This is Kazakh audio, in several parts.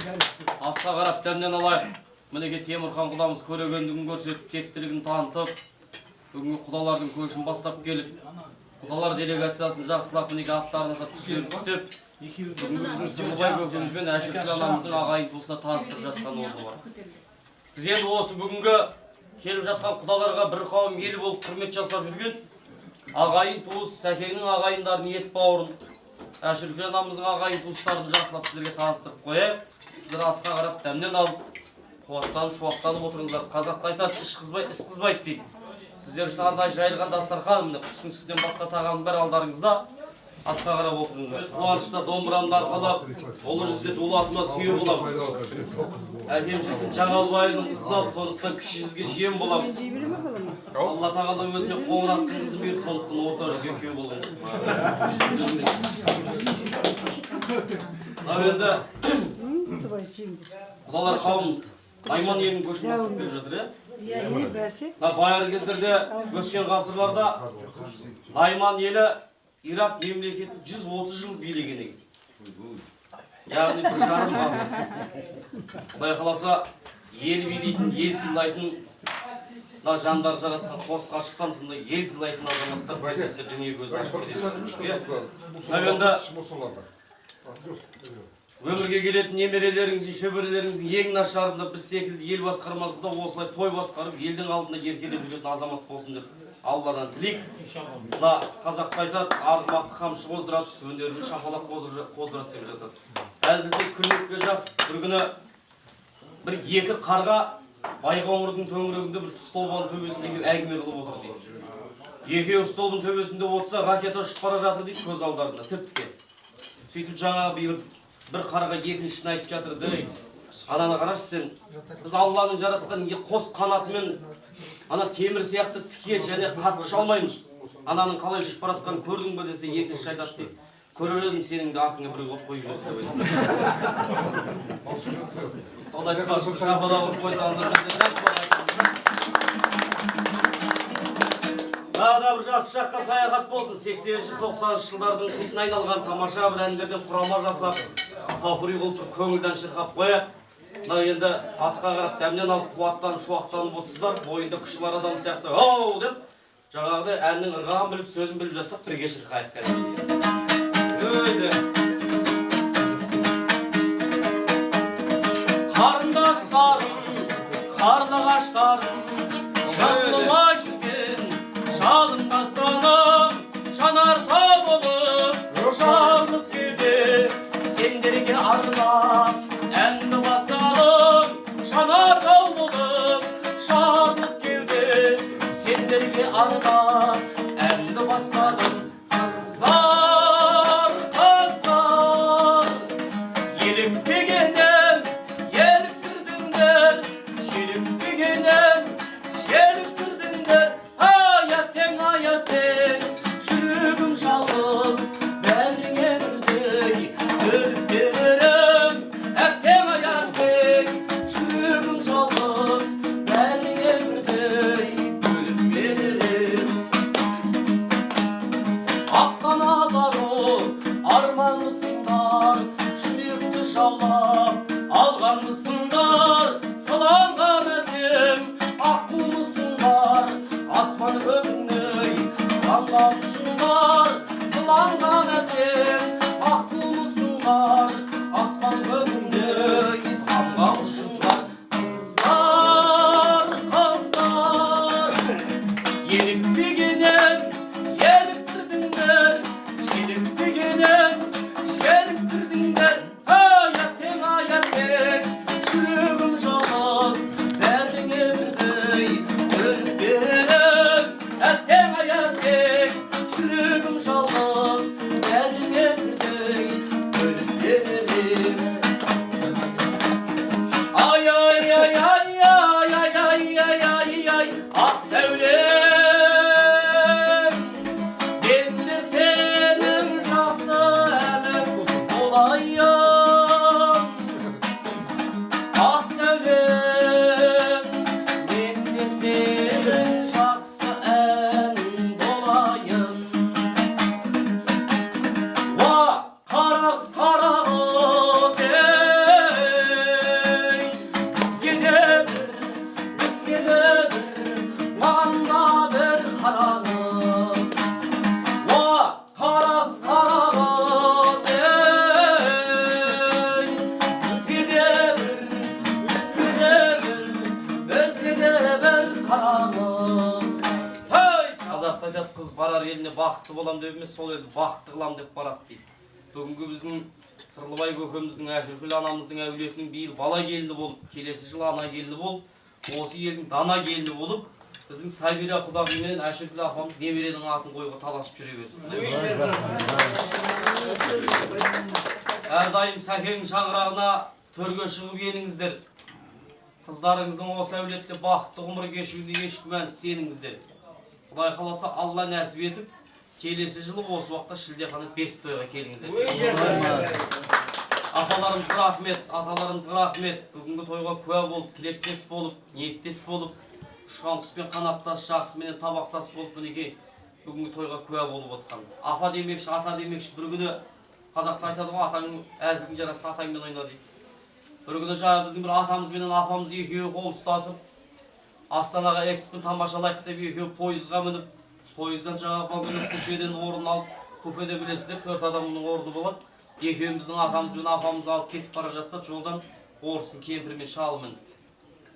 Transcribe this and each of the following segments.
Асқа қарап дәмнен алайық. Мінекей, Темірхан құдамыз көрегендігін көрсетіп, тектілігін танытып, бүгінгі құдалардың көшін бастап келіп, құдалар делегациясын жақсылап, мінекей, аттарын атап, түстерін түстеп, бүгінгі біздің Сырлыбай көкеміз бен Әшіркүл анамыздың ағайын туысына таныстырып жатқан орны бар. Біз енді осы бүгінгі келіп жатқан құдаларға бір қауым ел болып құрмет жасап жүрген ағайын туыс, Сәкеңнің ағайындарын, ет бауырын, Әшіркүл анамыздың ағайын туыстарын жақсылап сіздерге таныстырып қояйық. Сіздер асқа қарап дәмнен алып, қуаттанып, шуақтанып отырыңыздар. Қазақта айтады, іш қызбай іс қызбайды дейді. Сіздер үшін арнайы жайылған дастархан, міне, құстың сүтінен басқа тағамның бәрі алдарыңызда. Асқа қарап отырыңыздар. Қуанышта домбырамды арқалап, ұлы жүзде дулатыма сүйе боламын. Әкем шіркін Жағалбайұлының қызын алды, сондықтан кіші жүзге жиен боламын. Алла тағала өзіме Қоңыраттың қызын берді, сондықтан орта жүзге күйеу болдым. Мынау енді құдалар қауым найман елінің көшін бастап келе жатыр, иә? Мына байырғы кездерде, өткен ғасырларда найман елі Ирак мемлекетін 130 жыл билеген екен, яғни 1,5 ғасыр. Құдай қаласа, ел билейтін, ел сыйлайтын, мына жандары жарасқан қос ғашықтан сондай ел сыйлайтын азаматтар, перзенттер дүние көзін ашып келеді, иә? Мынау енді өмірге келетін немерелеріңіздің, шөберелеріңіздің ең нашарында біз секілді ел басқармасында осылай той басқарып, елдің алдында еркелеп жүретін азамат болсын деп Алладан тілейік. Мына қазақта айтады, арғымақты қамшы қоздырады, өнерді шапалақ қоздырады деп жатады. Әзіл сөз күлмекке жақсы. Бір күні бір екі қарға Байқоңырдың төңірегінде бір столбаның төбесінде келіп әңгіме қылып отыр дейді. Екеуі столдың төбесінде отырса, ракета ұшып бара жатыр дейді көз алдарында тіп тіке. Сөйтіп жаңағы бір қарға екіншісіне айтып жатыр: «Ей, ананы қарашы сен, біз Алланың жаратқан қос қанатымен ана темір сияқты тіке және қатты ұша алмаймыз, ананың қалай ұшып бара жатқанын көрдің бе?» — десе, екіншісі айтады дейді: «Көрер едім, сенің де артыңа біреу от қойып жіберсе», — деп айтады. Соны айтпақшы, бір шапалақ ұрып қойсаңыздар, біз де жақсылап айтамыз. Тағы да бір жас шаққа саяхат болсын. 80-ші, 90-шы жылдардың хитіне айналған тамаша бір әндерден құрама жасап, попурри қылып, бір көңілден шырқап қояйық. Мына енді асқа қарап дәмнен алып, қуаттанып, шуақтанып отырсыздар. Бойында күші бар адам сияқты оу деп, жаңағыдай әннің ырғағын біліп, сөзін біліп жатсақ, бірге шырқайық кәдімгі. Өйде. Қарындастарым, қарлығаштарым, жазылмай жүрген жалын дастаным, жанартау болып жарылып кеуде, сендерге арнап әнді бастадым. Жанартау болып жарылып кеуде, сендерге арнап әнді бастадым. Қыздар, қыздар, елікпегенім еліктірдіңдер, желікпегенім желіктірдіңдер. Ай, әттең, ай, әттең, жүрегім жалғыз, бәріңе бірдей бөліп берерім. Әттең, ай, әттең, жүрегім жалғыз, бәріңе бірдей бөліп берерім. Ақ қанат ару арманмысыңдар, жүректі жаулап алғанмысыңдар? Сыланған әсем аққумысыңдар, аспан көгіндей самғап ұшыңдар. Сыланған әсем аққумысыңдар, аспан көгіндей самғап ұшыңдар. Қыздар, қыздар, елікпегенім еліктірдіңдер, желікпегенім желіктірдіңдер. Ай, әттең, ай, әттең, жүрегім жалғыз, бәріңе бірдей бөліп берерім. Әттең, ай, әттең, жүрегім жалғыз, бәріңе бірдей. еліне бақытты болам деп емес, сол елді бақытты қылам деп барады дейді. Бүгінгі біздің Сырлыбай көкеміздің, Әшіркүл анамыздың әулетінің биыл бала келіні болып, келесі жылы ана келіні болып, осы елдің дана келіні болып, біздің Сабира құдағи менен Әшіркүл апамыз немеренің атын қоюға таласып жүре берсін. Әрдайым Сәкеңнің шаңырағына төрге шығып келіңіздер. Қыздарыңыздың осы әулетте бақытты ғұмыр кешуіне еш күмәнсіз сеніңіздер. Құдай қаласа, Алла нәсіп етіп, келесі жылы осы уақытта шілдехана бесік тойға келіңіздер. Апаларымызға рахмет, аталарымызға рахмет. Бүгінгі тойға куә болып, тілектес болып, ниеттес болып, ұшқан құспен қанаттас, жақсыменен табақтас болып, мінекей бүгінгі тойға куә болып отқан. Апа демекші, ата демекші, бір күні қазақта айтады ғой, атаң әзілдің жарасы атаңмен ойна дейді. Бір күні жаңа біздің бір атамыз менен апамыз екеуі қол ұстасып, Астанаға экспо тамашалайық деп екеуі пойызға мініп, пойыздан жаңағы вагонның купеден орын алып, купеде білесіздер, төрт адамның орны болады. Екеуміздің атамыз бен апамыз алып кетіп бара жатса, жолдан орыстың кемпірі мен шалы мініпті.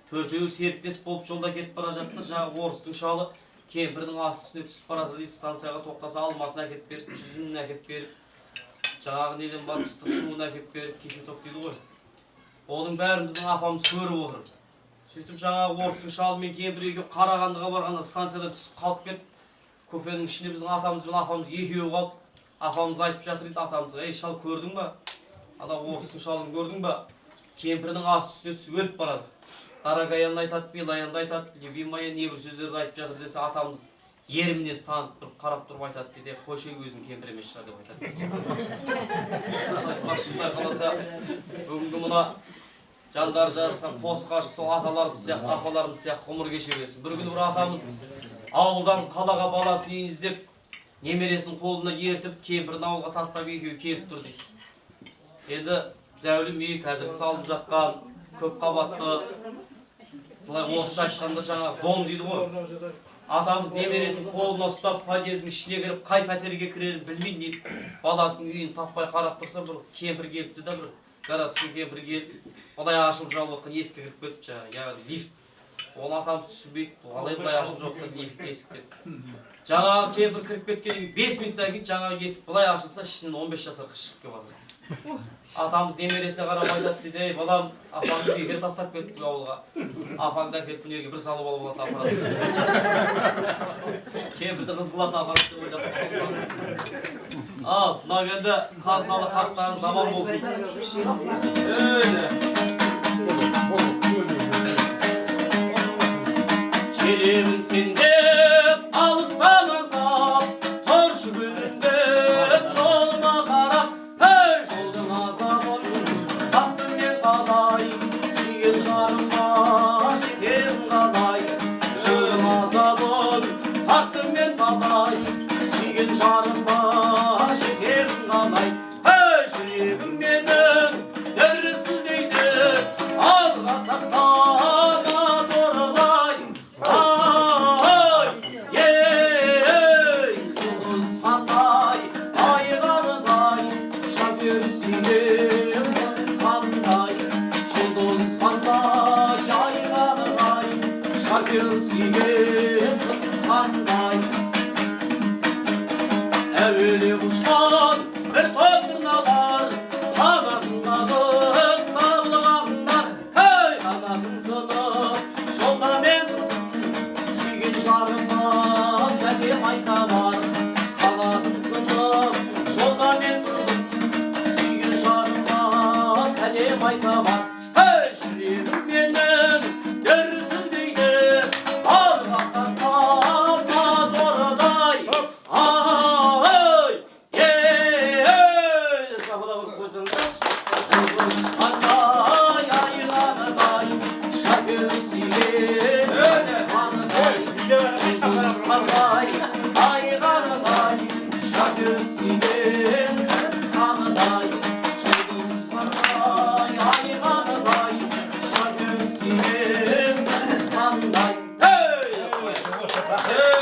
Төртеуі серіктес болып жолда кетіп бара жатса, жаңағы орыстың шалы кемпірдің асты үстіне түсіп барады дейді. Станцияға тоқтаса, алмасын әкеліп беріп, жүзімін әкеліп беріп, жаңағы неден барып ыстық суын әкеліп беріп, кипяток дейді ғой. Оның бәрін біздің апамыз көріп отыр. Сөйтіп жаңағы орыстың шалы мен кемпірі екеуі Қарағандыға барғанда станциядан түсіп қалып кетіп, купенің ішінде біздің атамыз бен апамыз екеуі қалып, апамыз айтып жатыр дейді атамызға: «Ей, шал, көрдің ба, ана орыстың шалын көрдің ба, кемпірінің асты үстіне түсіп өліп барады, дорогаяны айтады, милаянды айтады, любимая, небір сөздерді айтып жатыр», — десе, атамыз ер мінез танытып тұрып, қарап тұрып айтады дейді: «Қойшы, өзің кемпір емес шығар», — деп айтады. Айтпақшы, Құдай қаласа, бүгінгі мына жандары жарасқан қос ғашық сол аталарымыз сияқты, апаларымыз сияқты ғұмыр кеше берсін. Бір күні бір атамыз ауылдан қалаға баласын үйін іздеп, немересін қолына ертіп, кемпірін ауылға тастап, екеуі келіп тұр дейді. Енді зәулім үй, қазіргі салынып жатқан көп қабатты, былай орысша айтқанда жаңағы дом дейді ғой. Атамыз немересін қолына ұстап, подъездің ішіне кіріп, қай пәтерге кірерін білмей дейді, баласының үйін таппай қарап тұрса, бір кемпір келіпті да, бір городской кемпір келіп, былай ашылып жабылып жатқан есікке кіріп кетіп, жаңағы, яғни лифт. Оны атамыз түсінбейді, бұл қалай былай ашылып жатқан лифт есік деп. Жаңағы кемпір кіріп кеткеннен кейін 5 минуттан кейін жаңағы есік былай ашылса, ішінен 15 жасар қыз шығып келіп жатыр. Атамыз немересіне қарап айтады дейді: «Ей, балам, апаңды бекер тастап кеттік ауылға, апаңды әкеліп мына жерге бір салып алып алатын апарады, кемпірді қыз қылатын апарады», — деп ойлап. Ал мынау енді қазыналы қарттарыңыз аман болсын. Өй, келемін сен деп алыстан аңсап, тұршы гүлімдеп жолыма қарап. Ей, жолдың азабын таптым мен талай, сүйген жарыма жетемін қалай? Жолдың азабын таптым мен талай, сүйген жарыма жетемін қалай? Ей, жүрегім менің дүрсілдейді, алға тартқан торыдай. Ай, ей, жұлдыз қандай, ай қандай, шофер сүйген қыз қандай? Жұлдыз қандай, ай қандай, шофер сүйген қыз қандай? Әуелеп ұшқан бір топ тырналар, қанатын қағып табылғандар. Ей, қанатың сынып жолда мен тұрдым, сүйген жарыма сәлем айтамар. Қанатым сынып жолда мен тұрдым, сүйген жарыма сәлем айтамар. Ей, жүрегім менің дүрсілдейді, алға тартқан мотордай. Ай, ей, сабала ұрып қойсаңдаршы. Қандай, айғаныдай, шофер сүйген қандай? Жұлдыз қандай, айғаныдай, шофер сүйген қыз қандай? Жұлдыз қандай, айғаныдай, шофер сүйген қыз қандай? Ей!